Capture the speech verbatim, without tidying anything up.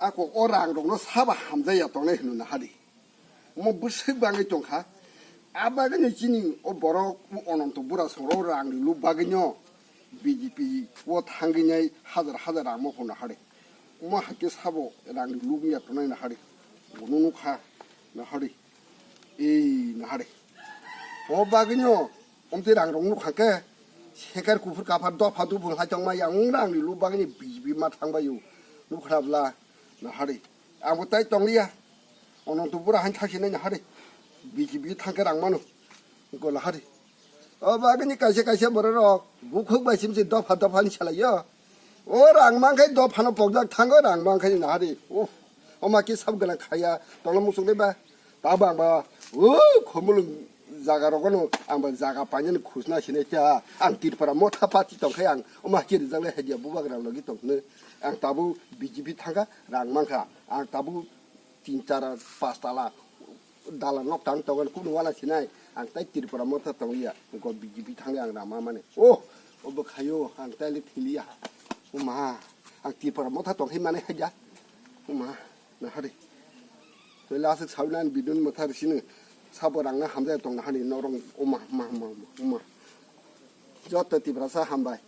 Ako o rang rokno sabo hamjaya tongnai hwnwi nahadi. Omo bwswk bangwi tongkha. A bagwino chini o borok o Ononto Bura songro rang rwluk bagwino B J P o thangwi nai hajar hajar rang mokho nahadi. Omo hakhe sabo rang rwluk ya tongnai nahadi. Bono nukha nahadi. Ei nahadi. O bagwino omtwi rang rok nukha khe, sekar kuphur kaphar dopha duphur hai tongma yang rang rwluk bagwino B J P ma thangbaio. Nukha bla nahadi. Abo tai tongliya. Ononto Bura han thaksinai nahadi. B J P thangkhe rang mano. Go nahadi. O bagwini kaisa kaisa borok rok bukhuk bai simsi dopha dopha ni salaio. O rang mankhe dophano pokjak thango rang mankhe nahadi. O, o ma ki sab gwnang khaya tongna muchungnai ba. Tabo ang ba o khomulung jaga rogono ang ba jaga painani khusna sinai kha. Ang Tripura motha party tongkhe ang o ma ki rijak lai haidia bubagra logi tongkhe. Ang tabo B J P thangkha rang mankha. Ang tabo tin char pas tala dala nok tang tongo kunu wala sinai ang tai Tripura motha tongliya go B J P thangli ang rama mani o o bwkhayo ang tai le thiliya o ma ang Tripura motha tongkhai mani haja o ma nahari to lasik sawi nan bidun motha risini sabo rang na hamjai tong nahani norong o ma ma ma o ma joto Tiprasa hambai.